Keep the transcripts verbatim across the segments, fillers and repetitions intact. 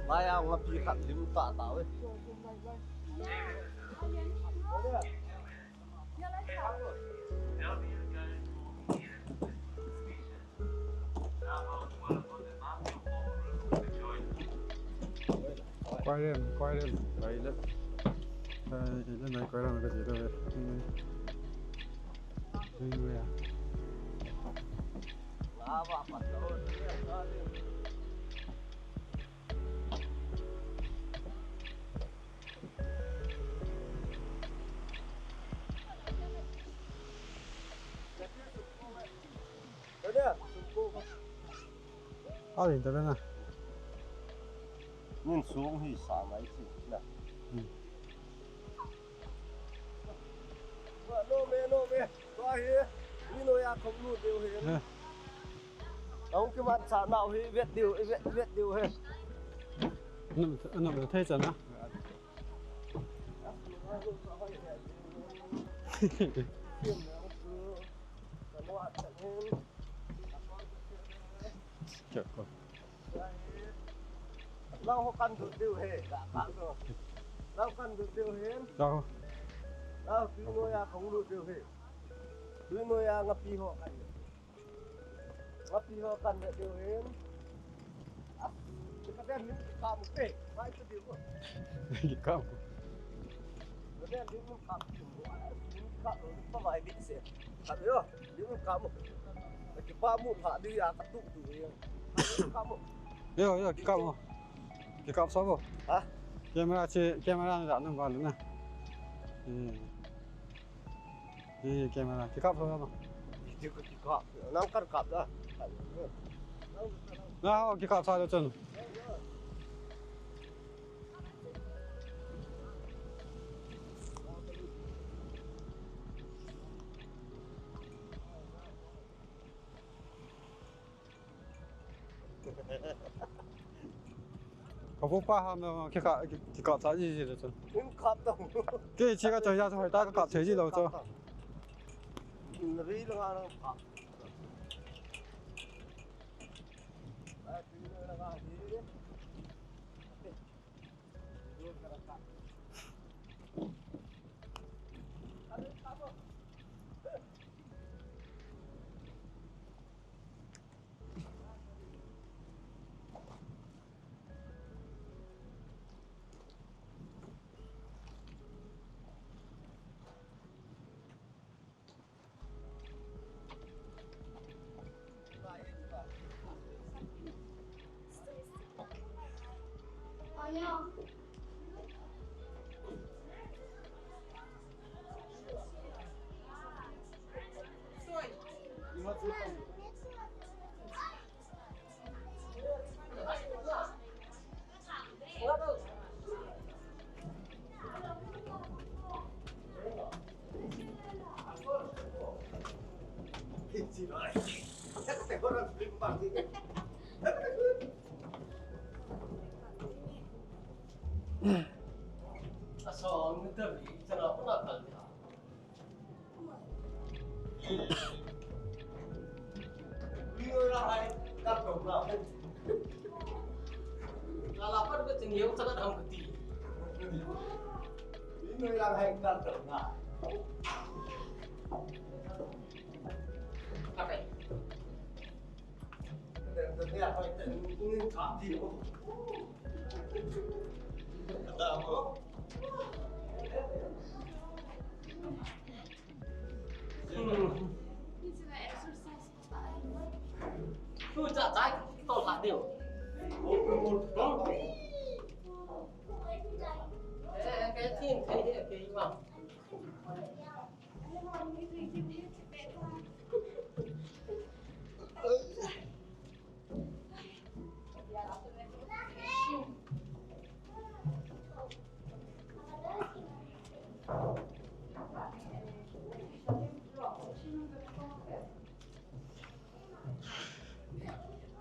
Lai a ngapi khat lim tah tah ve. Quay lên, quay lên. Đấy, đấy. Đây, đây, đây, quay lên cái gì đây. Đây, đây à. Alin ta na. Nin sung hi sa mai chi na. Hmm. Wa, no me, no me. Wa hi. Ni no ya khom lu deu he. Eh. Aung ki man sa nau hi vet deu, vet, vet deu he. Nam, nam thei chan na. Chak ko. Lau ho kan du diu he, da kan du. Lau kan du diu he. Lau. Lau, tui noiya khong lut diu he. Tui noiya ngapi ho kan. Ngapi ho kan diu he. Ah, ka den ni ka mu pe, mai tu diu. Ka mu. Ka den ni ka mu. Ka mu, ka mai ni se. Ka yo. Lim kap mo. Kipah mo, ha, di ya, katu, tu, ya. Lim kap mo. Yo, yo, kikap mo. Kikap sa mo. Ha? Camera che, camera na, na, na, na. Eh. Eh, camera. Kikap sa mo. Di ko kikap. Nang kan kap da. Na, oh, kikap sa lo chun. Ka pu pa ham na, kikap, kikap sa ji ji le chun. Lim kap ta. Ke chi ka choi ya choi ta ka kap choi ji lo chu. Ri lo nga lo kap.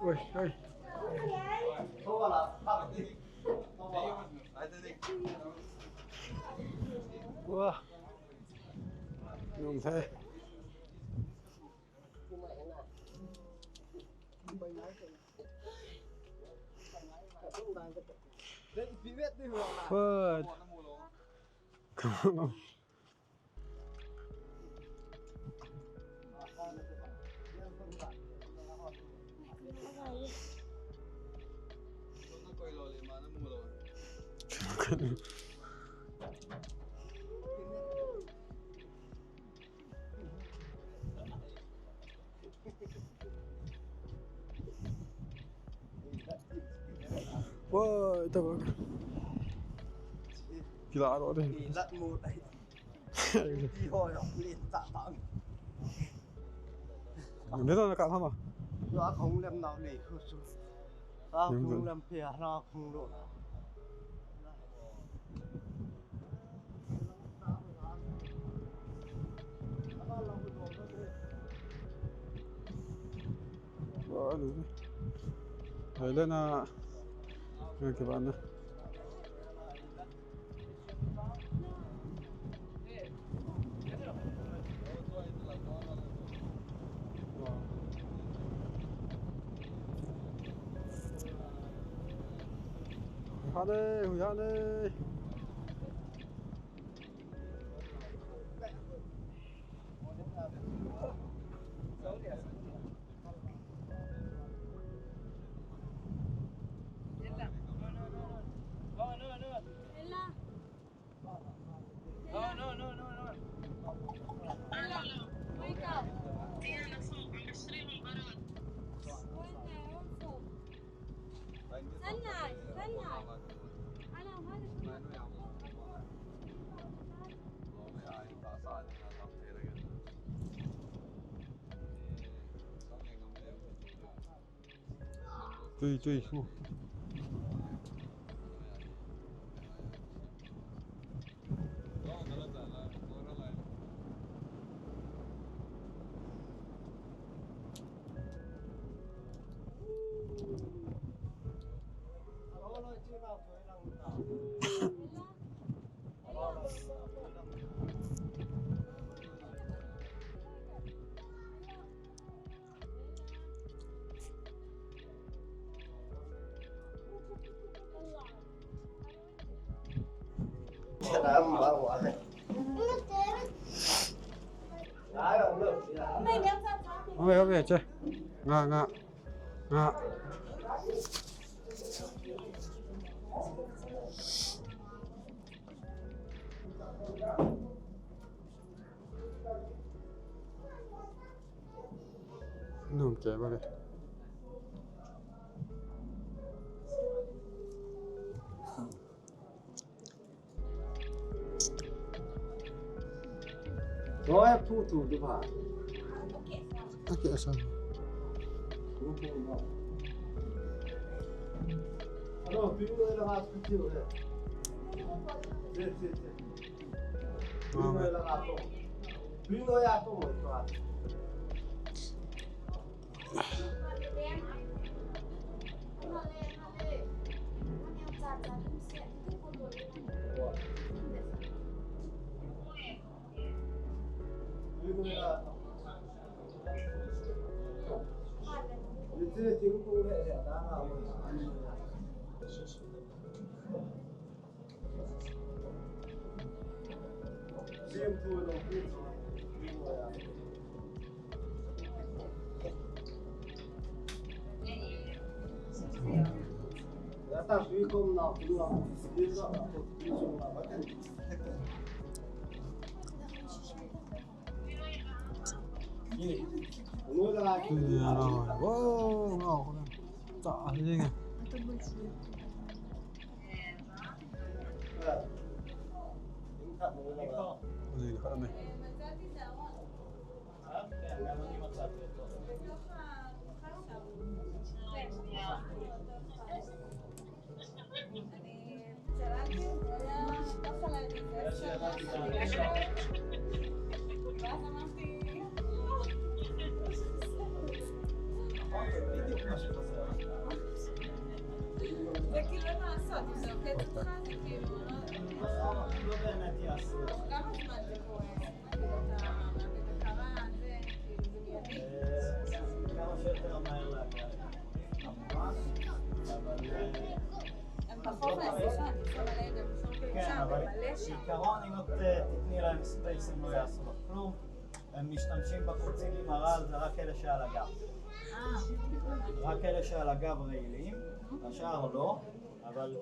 Oi, oi. Wow. Nung thei. What? Woi, ito ba? Kila aro de. Kilat mo. Ti ho yo, kulit ta ta. Nito na ka mama. Yo, a kong lem na ni. A kong lem pia na kong lo. Thailand a, ngan kivana. Hale, hui hale. No, no, no, no, no. Hello, wake up. Sunlight, sunlight. Hello, hello. Tui, tui, su. Ome, ome, che. Nga, nga. Nga. Nung ke ba ve. Oi, thu thu du pha. Okay, asa. Hello, do you know the hospital here? Yes, yes, yes. בחוף הזה, שם, שם על ההגה, שם, כן, שם, אבל מלא שם. בעיקרון, אם את, אה, תתני להם ספייס, הם לא יעשו לך כלום. הם משתמשים בקוצים עם הרעל, זה רק אלה שעל הגב. אה. רק אלה שעל הגב רעילים, השאר לא, אבל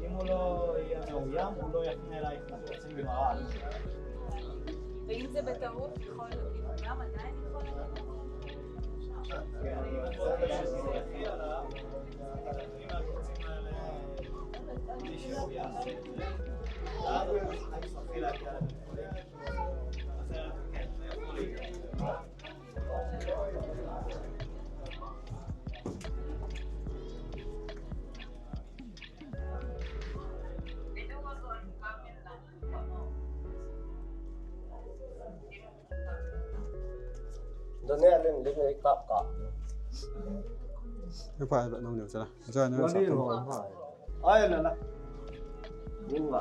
אם הוא לא יהיה מאוים, הוא לא יפנה אלייך את הקוצים עם הרעל. ואם זה בטעות, יכול, כאילו, גם עדיין יכול להיות? כן, אבל זה מה שתלכי עליו, אם הקוצים האלה, מישהו יעשה את זה, ואז הוא יצטרכי להגיע לבית חולים. Done alen len ei kap kap. Ei pa ba nong neu sala. Sa neu sa. Ai la la. Bunga.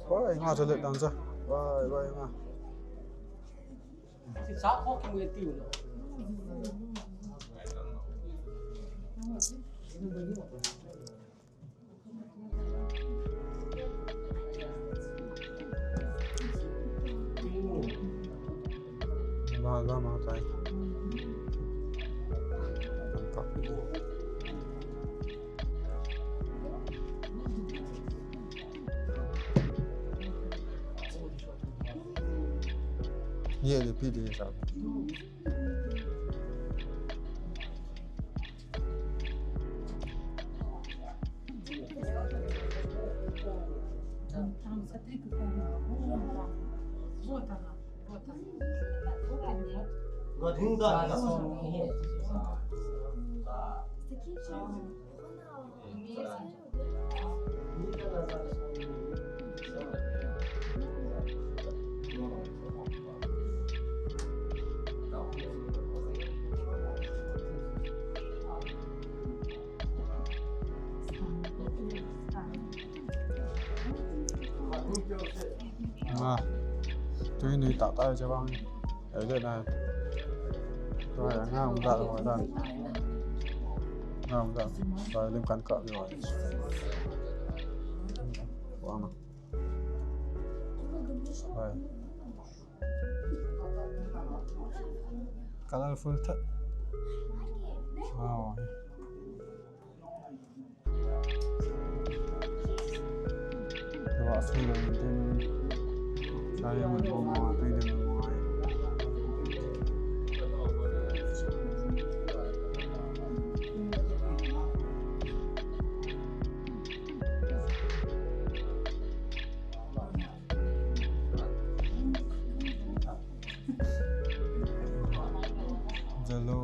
Wai, nga cha let down cha. Wai, wai, nga. Ba, ba, ma, tai. Ye le pi de sa. Там, смотри, какая она. Вот она, вот она. Вот она. С таким же. Ah, tui nui tah tah che bang. Ai le na. Tua ya nga um da, da. Nga um da. Tua lim kan ka yo. Wa na. Ai. Colorful tha. Wow. Zalo.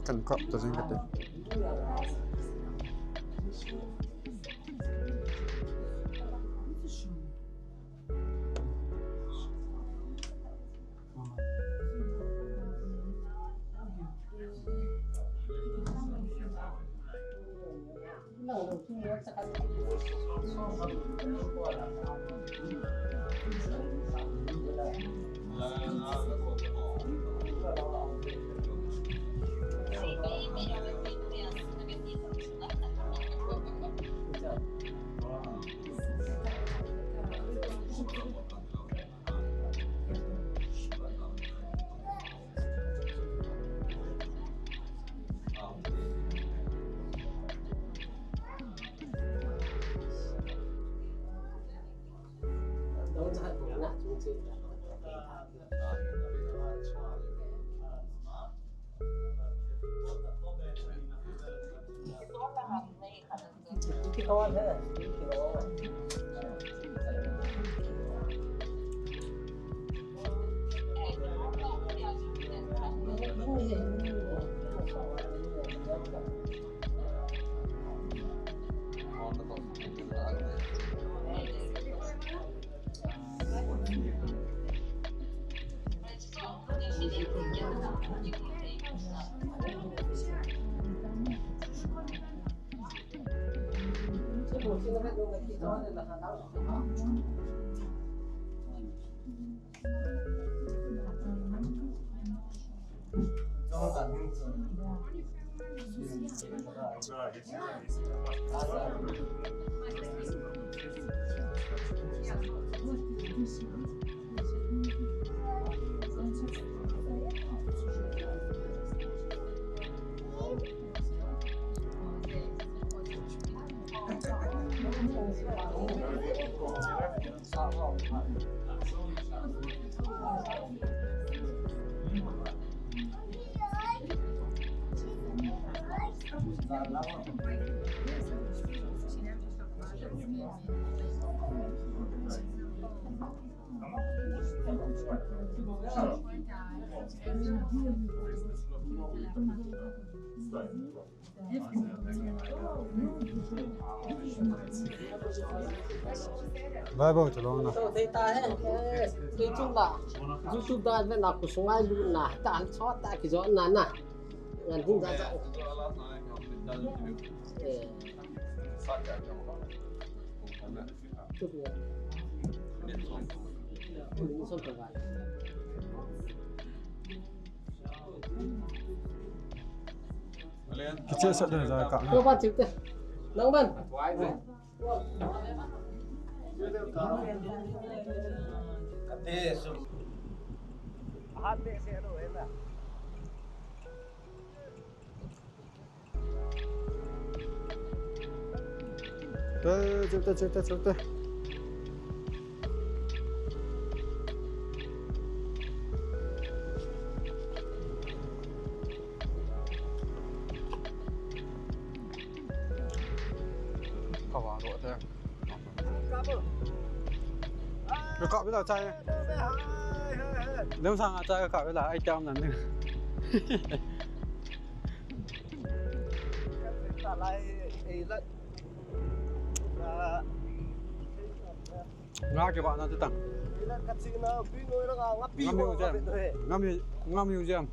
Kan kap ta jing kate. Bye bye, chalo na. So, thei ta he. Eh, thei chung la. YouTube da ve na ku sungai lu na. Ta han chot ta ki jo na na. Ngan ding da da. Eh. Tu ya. Tu ni som ta ba. Kiche sa da ja ka. Ko ba chute. Nang ban. Eh, chute, chute, chute. Ka va ro te. Ka kap vela chai. Lem sang a chai ka kap vela ai tam nan. Nga ke ba na te tang. Nga museum. Nga mu-, nga museum.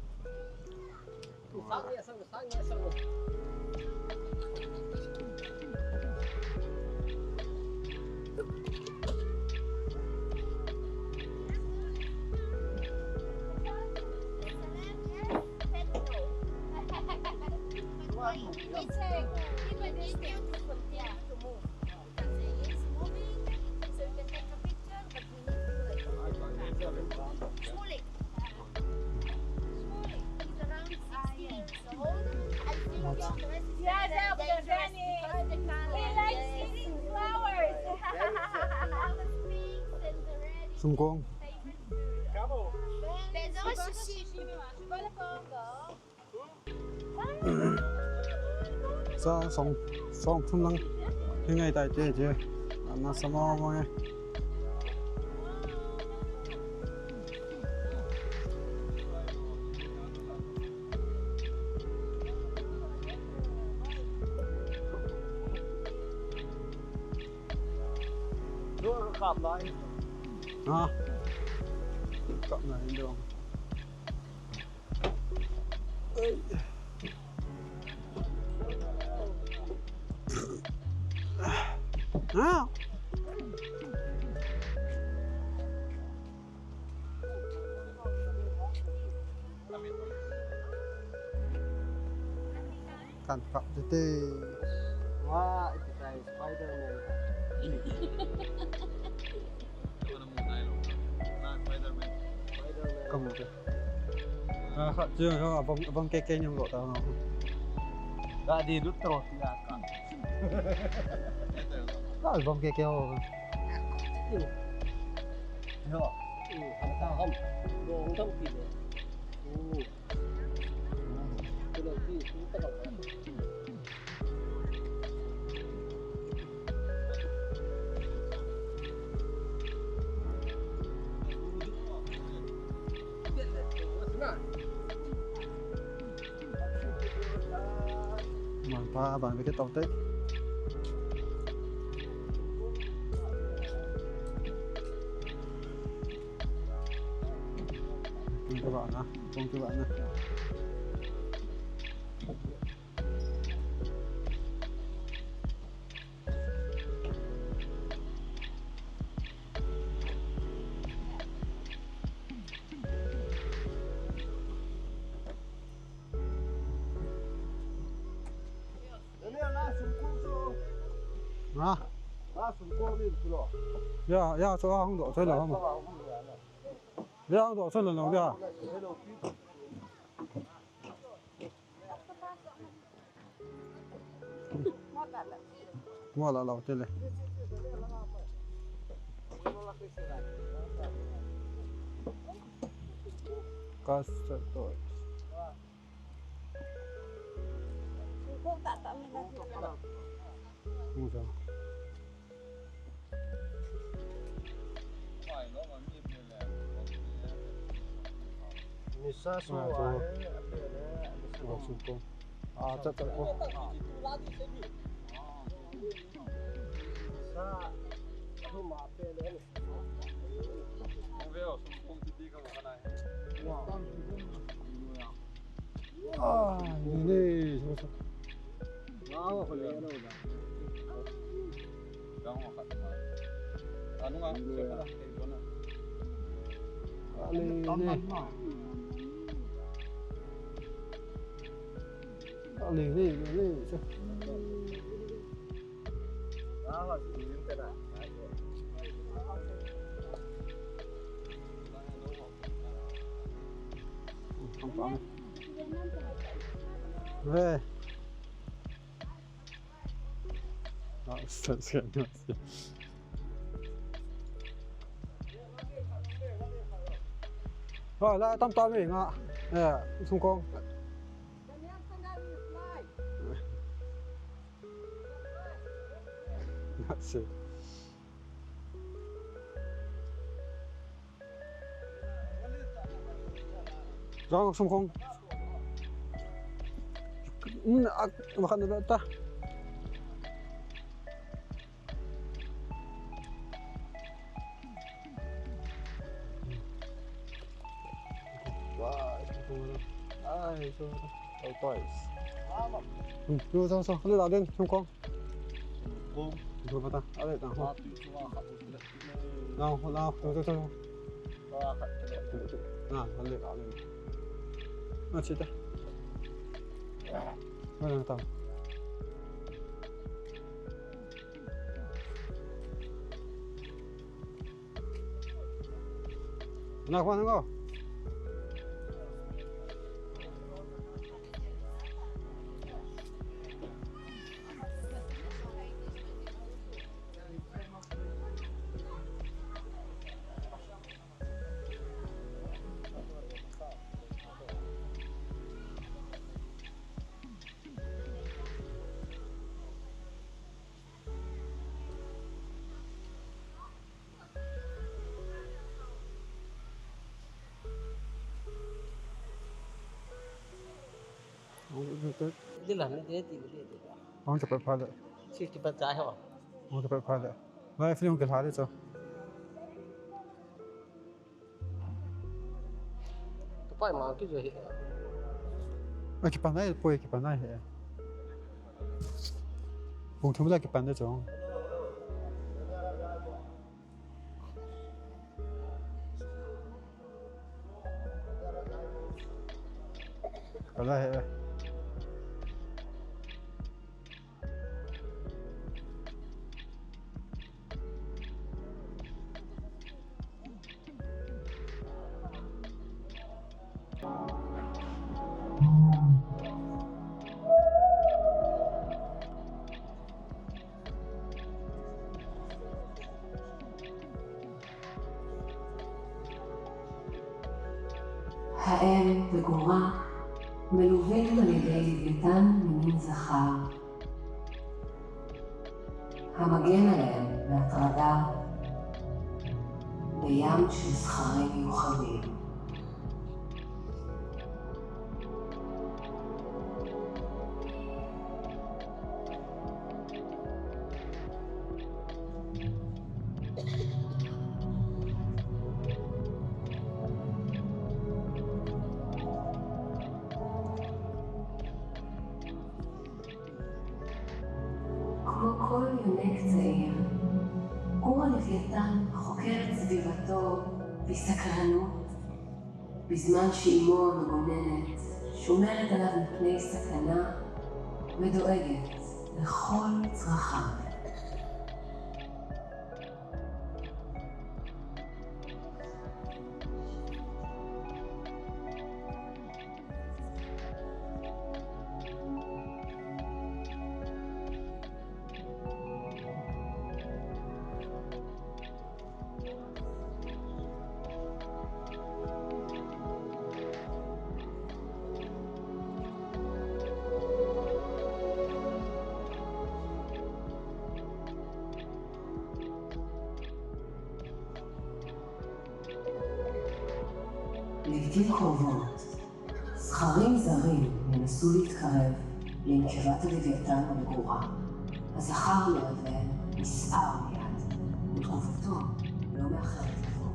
It's a, it's beautiful, yeah. It's moving, so you can take a picture, but we need to do it. Shmulik. Shmulik. He's around sixty years old. I think your dress is very dangerous because the color. He likes eating flowers. He loves pinks and the red is his favorite food. There's also sushi. Sa song, song thum lang. Hi ngai tai te che. Ana sama ma ngai. Kap lai. Ha. Kap lai do. Kan kap tete. Wah, itu tai Spider-Man. Kamu tu. Ah, khat chu, ah, bom, bom keke nyum lo ta no. Ga di lut to, ya ka. Ka bom keke ho. Yo. Mangpa abang dikit tau te. Pung ke ba na, pung ke ba na. Ha? Ya, ya, so hung doh, so lo hung. Ya, hung doh, so lo, ya. Mo la lo te le. Custard toys. Kung ta ta mi na. Kung sa. Nisa so. Ah, so. Ah, so. Ah, chat, chat ko. Nisa. Ano ma pe le. Kung veo, sum kung titi ka ma kana. Wow. Ah, ni ni. Ah, ni ni. Ah, ni ni, ni ni. Hey. Rồi, lại tăm tăm đi ngạ. Nè, xung quanh. Ngạ xì. Jong sum kong. Hmm, ak, makan dulu ta. Wah, itu tu. Ai, itu. Oh, toys. Hmm, tu, tu, tu. Ni la den, sum kong. Kong. Itu apa ta? Ada tak? Satu cuma satu. Lao, lao, tu, tu, tu. Wah, kat tu. Na, balik, balik. Na, cerita. Mana tahu? Na, kau nak? Dila, ni dila, dila, dila. Hong kipat pha le. Si kipat chai ho. Hong kipat pha le. Lai film kila le cho. Tupai ma ki je he. A kipan nai, poi kipan nai he. Pung thum la kipan de cho. Kala he. וגרורה מלווים על ידי לוויתן ממין זכר, המגן עליהם מהטרדה בים של זכרים מיוחדים. כמו כל יונק צעיר, גור הלוויתן חוקר את סביבתו בסקרנות, בזמן שאמו המגוננת שומרת עליו מפני סכנה ודואגת לכל צרכיו. לעיתים קרובות, זכרים זרים ינסו להתקרב לנקבת הלוויתן המגורה. הזכר מלווה נסער מיד, ותגובתו לא מאחרת לבוא.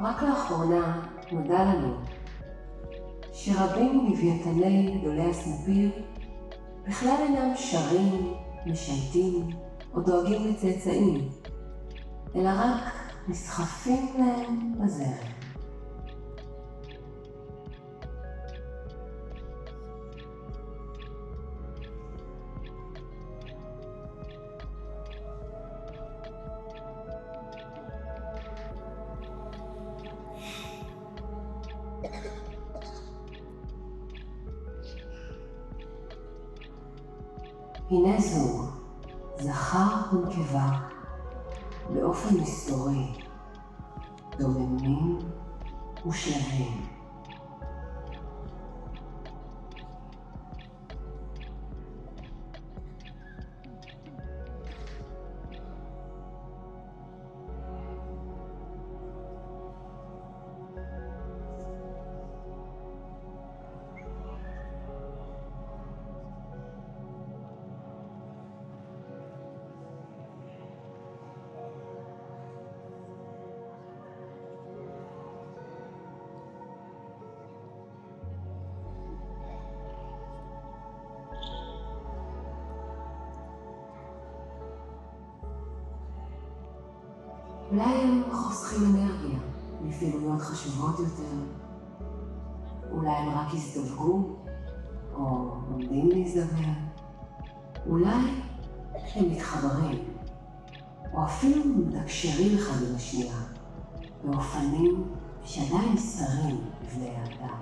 רק לאחרונה נודע לנו שרבים מלוויתני גדולי הסנפיר בכלל אינם שרים, משייטים או דואגים לצאצאים, אלא רק נסחפים להם בזרם. הנה זוג, זכר ונקבה, באופן מסתורי, דוממים ושלווים. אולי הם חוסכים אנרגיה לפעילויות חשובות יותר, אולי הם רק יזדווגו או עומדים להיזווג, אולי הם מתחברים או אפילו מתקשרים אחד עם השנייה באופנים שעדיין זרים לבני האדם.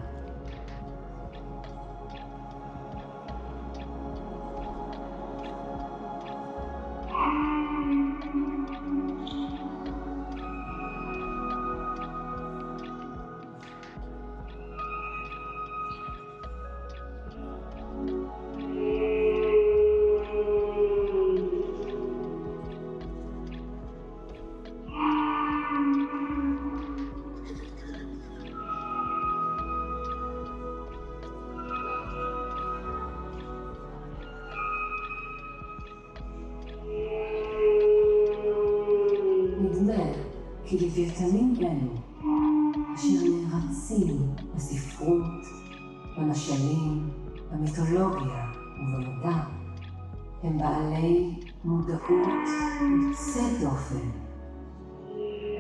נדמה כי לוויתנים אלו, אשר נערצים בספרות, במשלים, במיתולוגיה ובמדע, הם בעלי מודעות יוצאת דופן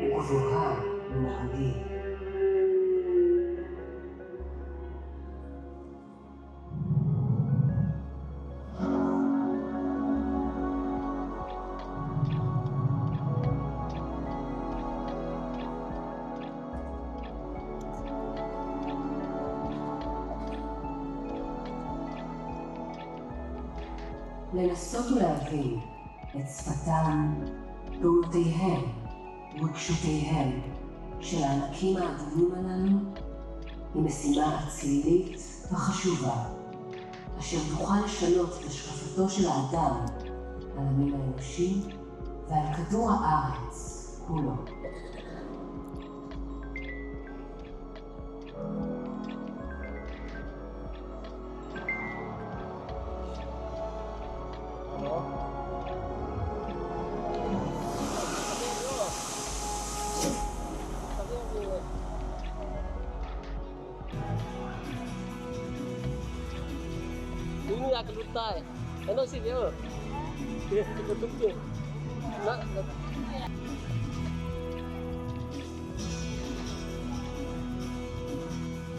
וגבוהה מן הרגיל. לנסות ולהבין את שפתם, פעולותיהם ורגשותיהם של הענקים האדומים הללו היא משימה אצילית וחשובה, אשר תוכל לשנות את השקפתו של האדם על המין האנושי ועל כדור הארץ כולו. Ini aku lutai. Ano si Leo? Dia betul ke? Nak.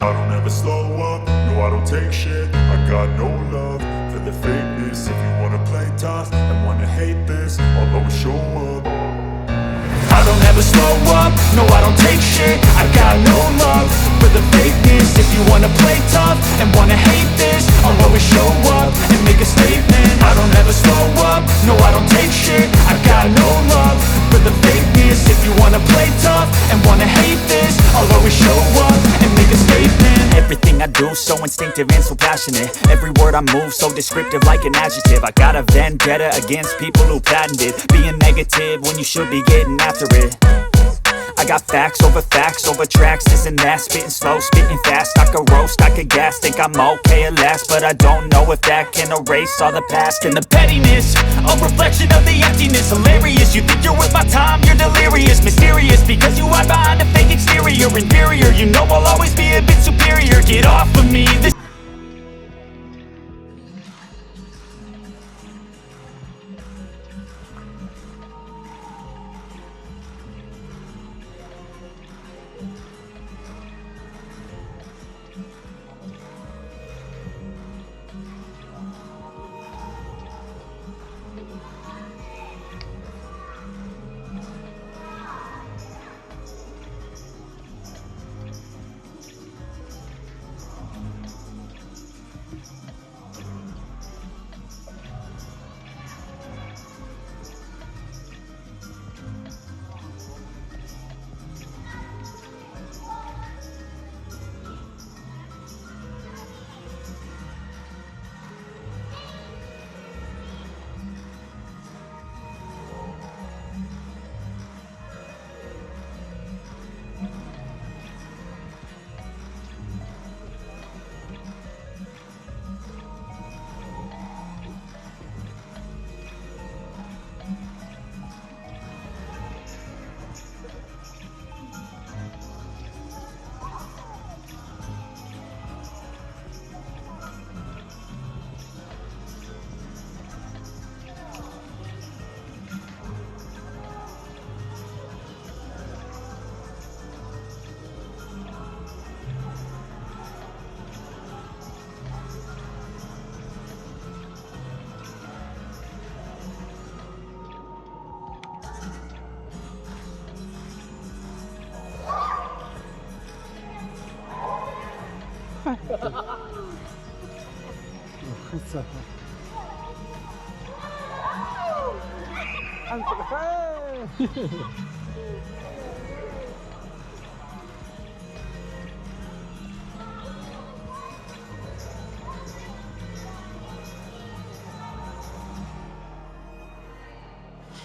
I don't ever slow up, no, I don't take shit. I got no love for the fakeness. If you wanna play tough and wanna hate this, I'll always show up. I don't ever slow up, no, I don't take shit. I got no love for the fakeness. If you wanna play tough and wanna hate this, I'll always show up and make a statement. I don't ever slow up, no, I don't take shit. I got no love for the fakeness. If you wanna play tough and wanna hate this, I'll always show up and make a statement. Everything I do so instinctive and so passionate. Every word I move so descriptive like an adjective. I got a vendetta against people who patented being negative when you should be getting after it. I got facts over facts over tracks, this and that. Spitting slow, spitting fast. I could roast, I could gas. Think I'm okay at last, but I don't know if that can erase all the past and the pettiness. A reflection of the emptiness, hilarious. You think you're worth my time, you're delirious. Mysterious, because you hide behind a fake exterior. Inferior, you know I'll always be a bit superior. Get off of me. This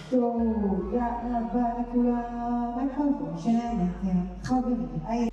תודה רבה לכולם, הכל פה משנה לכם, חברים.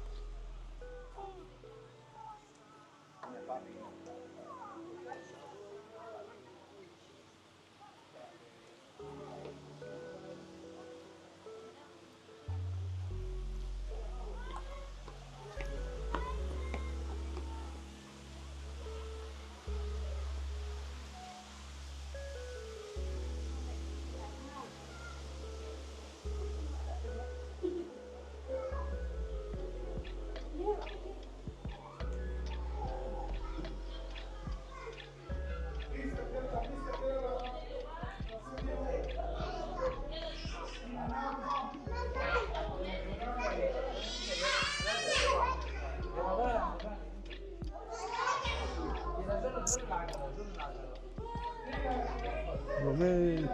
Amen.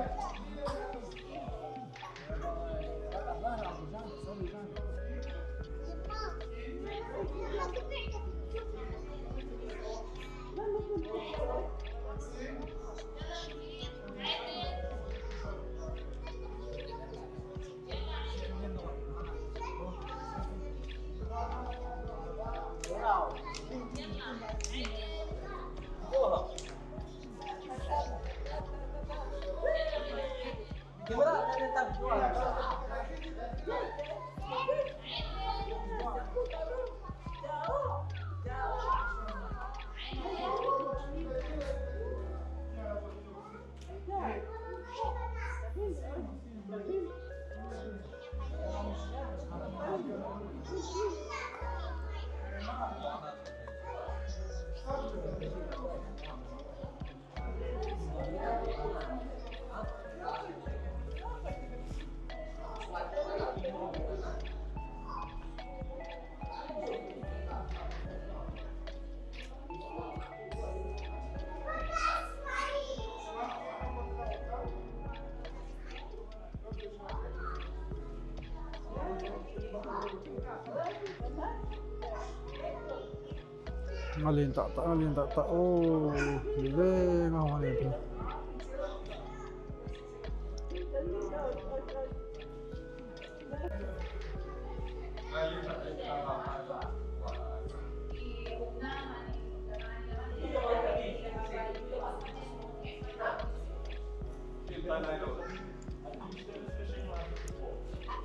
Ngalin tah tah, ngalin tah tah. Oh, le, ngal ngalin tah.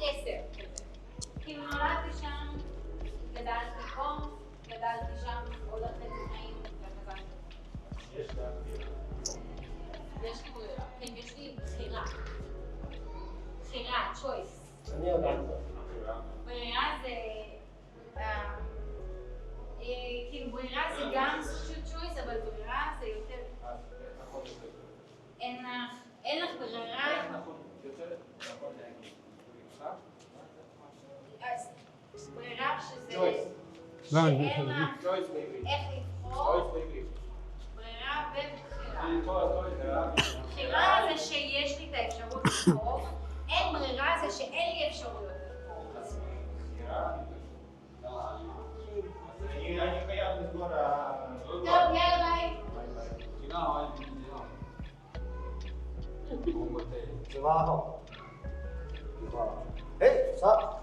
עשר. כי נולדתי שם, גדלתי פה, גדלתי שם, הולכת לחיים, וחזרתי. יש לי ברירה. כן, יש לי בחירה. בחירה, choice. אני יודע. ברירה זה, אה, אה, כאילו, ברירה זה גם סוג של choice, אבל ברירה זה יותר. אין לך, אין לך ברירה. אז ברירה שזה, שאין לך איך לבחור, ברירה ובחירה. בחירה זה שיש לי את האפשרות לבחור, אין ברירה זה שאין לי אפשרויות לבחור. טוב, יאללה, ביי. Wow. Hey, sa.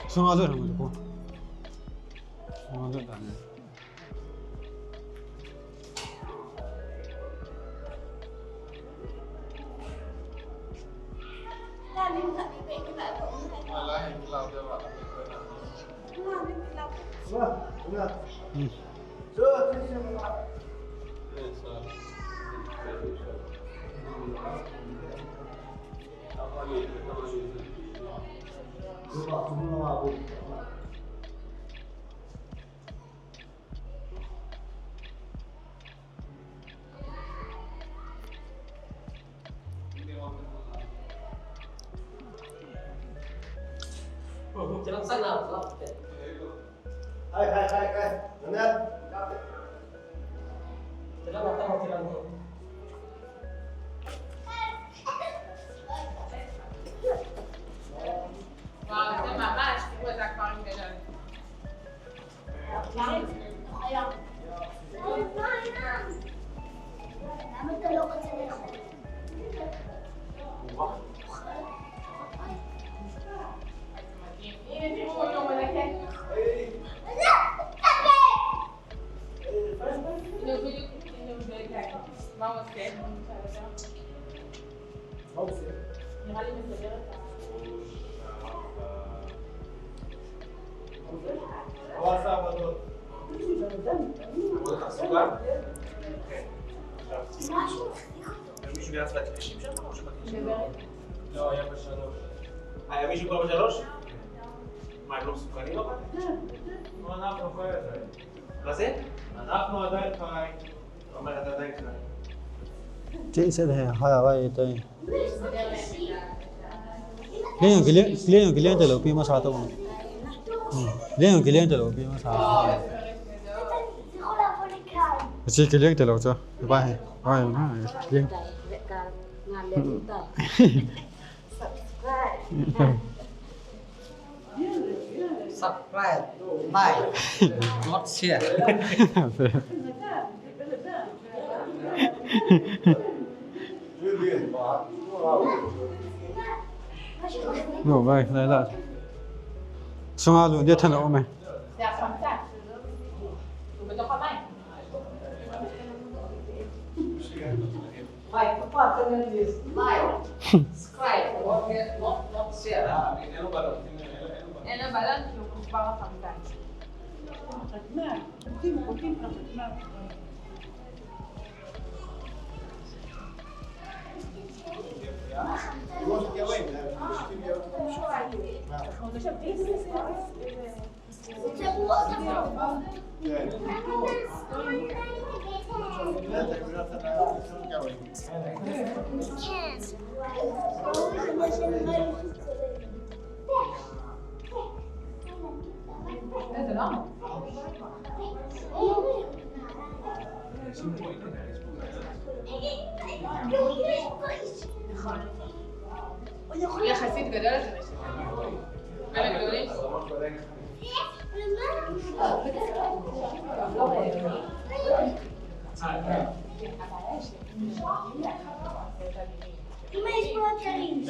Sunga jo, sunga jo. Sunga jo ta ne. Hai, hai, hai, hai. Mana? Wow, ito, mama, acho que vou dar com a. מישהו גייס בת תשעים שם? או שבת תשעים? לא, היה בשלוש. היה מישהו כבר בשלוש? מה, הם לא מסוכנים אבל? לא, אנחנו חי עדיין. מה זה? אנחנו עדיין חי. Che se de, hai, hai, to. Kilian, kilian, kilian, kilian te lo pi masa to. Hmm. Kilian, kilian te lo pi masa. Che kilian te lo cho. Bye. Bye. Kilian. Subscribe, like, not share. No, bye, bye, bye. Sunga lu, dia thana ome. Like, subscribe, not, not, not share. אין לה בלון כי הוא מוחבא בחמקן. יחסית גדול, אתה משתתף. בין הגדולים. אמא, יש פה עוד קרים.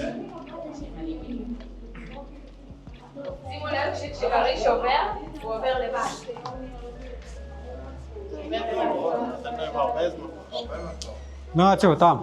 שימו לב שכשכריש עובר, הוא עובר לבד. נועה, צאו, תם.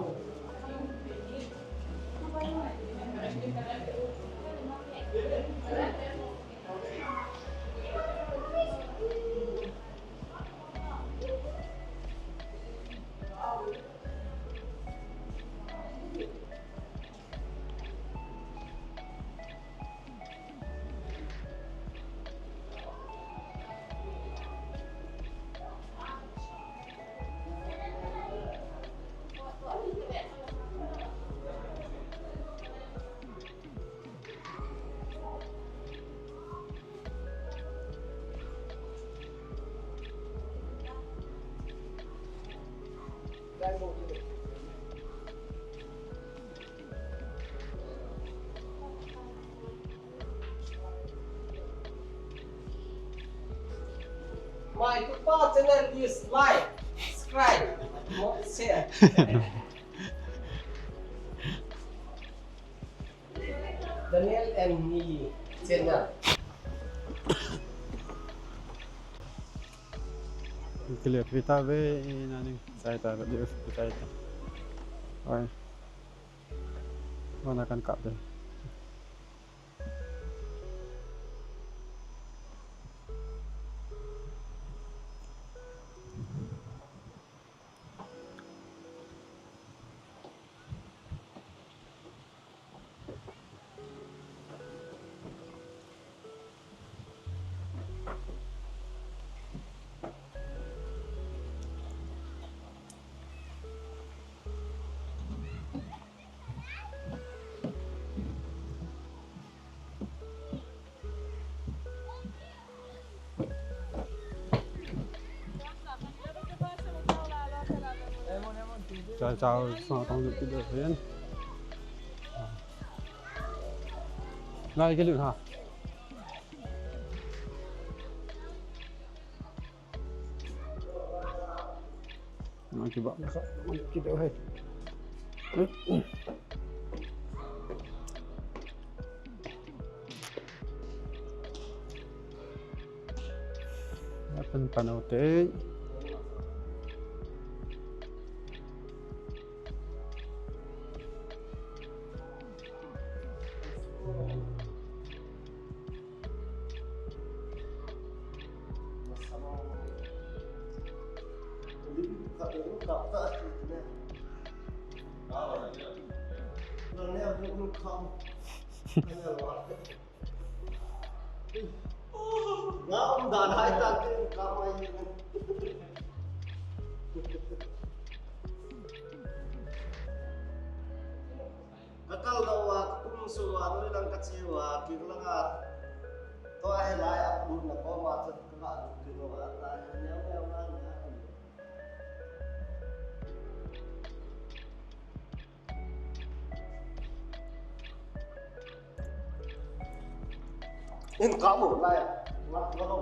My Tupa channel is like, subscribe, and share. Daniel and Nili channel. Kile kita ve nani sai ta ve sai ta. Oi. Mana kan kap de. Chao chao, sa tong lut kit deu hen. Lai kilut ha. Nang kiba, nang kideu hai. Apan panau te. Ka kal lou a, ka kum sung a, nui lang ka che uva, king lang a. Tua hi lai a, kum na ko ma chu ka la lut king uva, ta hi neo neo na na. In ka mu lai a, la la lo.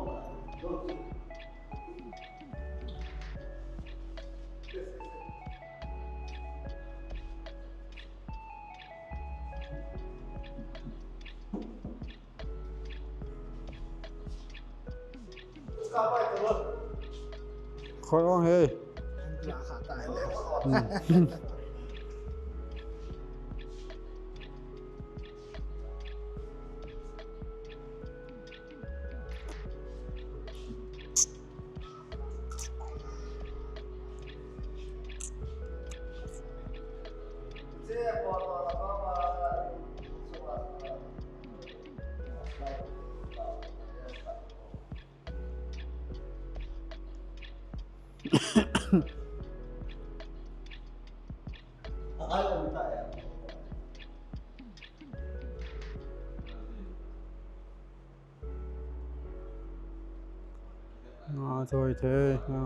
Khoi ong he. Hmm. Nga choi the, nga.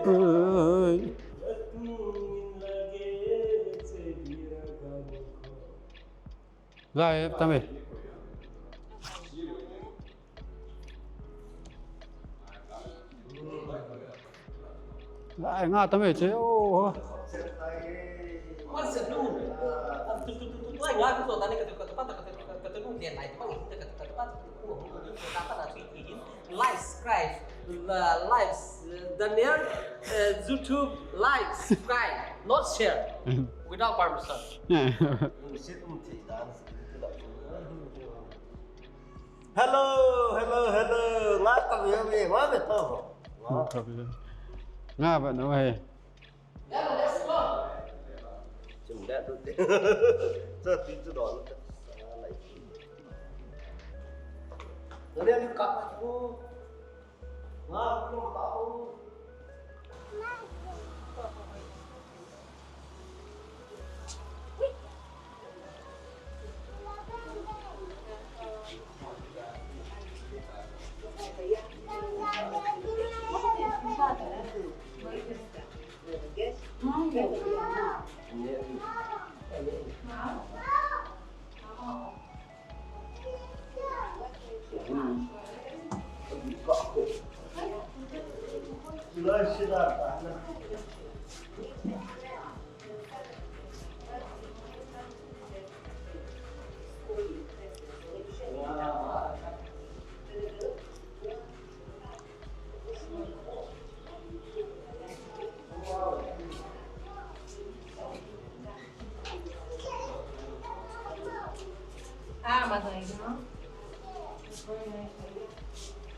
Oi. Lai, tame. Lai, nga tame che, oh. Live subscribe, uh, live, uh, Daniel, uh, YouTube live subscribe, not share without permission. Hello, hello, hello. Nga tame, nga me to. Nga ba no he.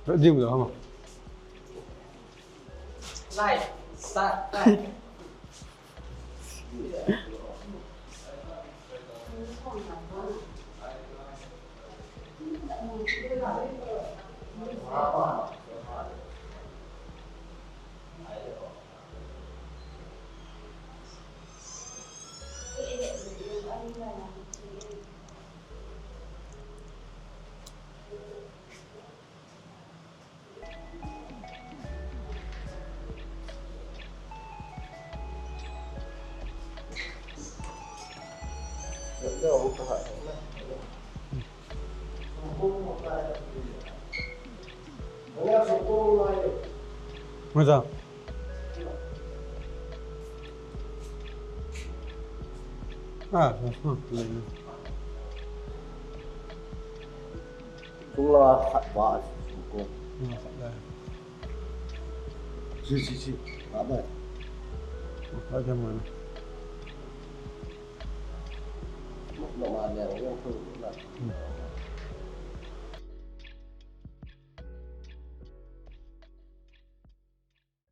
Ding lo hama. Live, start, live. Macha. Ah, ah, ah. Chung la khat ba, chung ko. Ah, khat ba. Si, si, si. Khat ba. Khat ba man. Lo ma le, lo ko na. Hmm.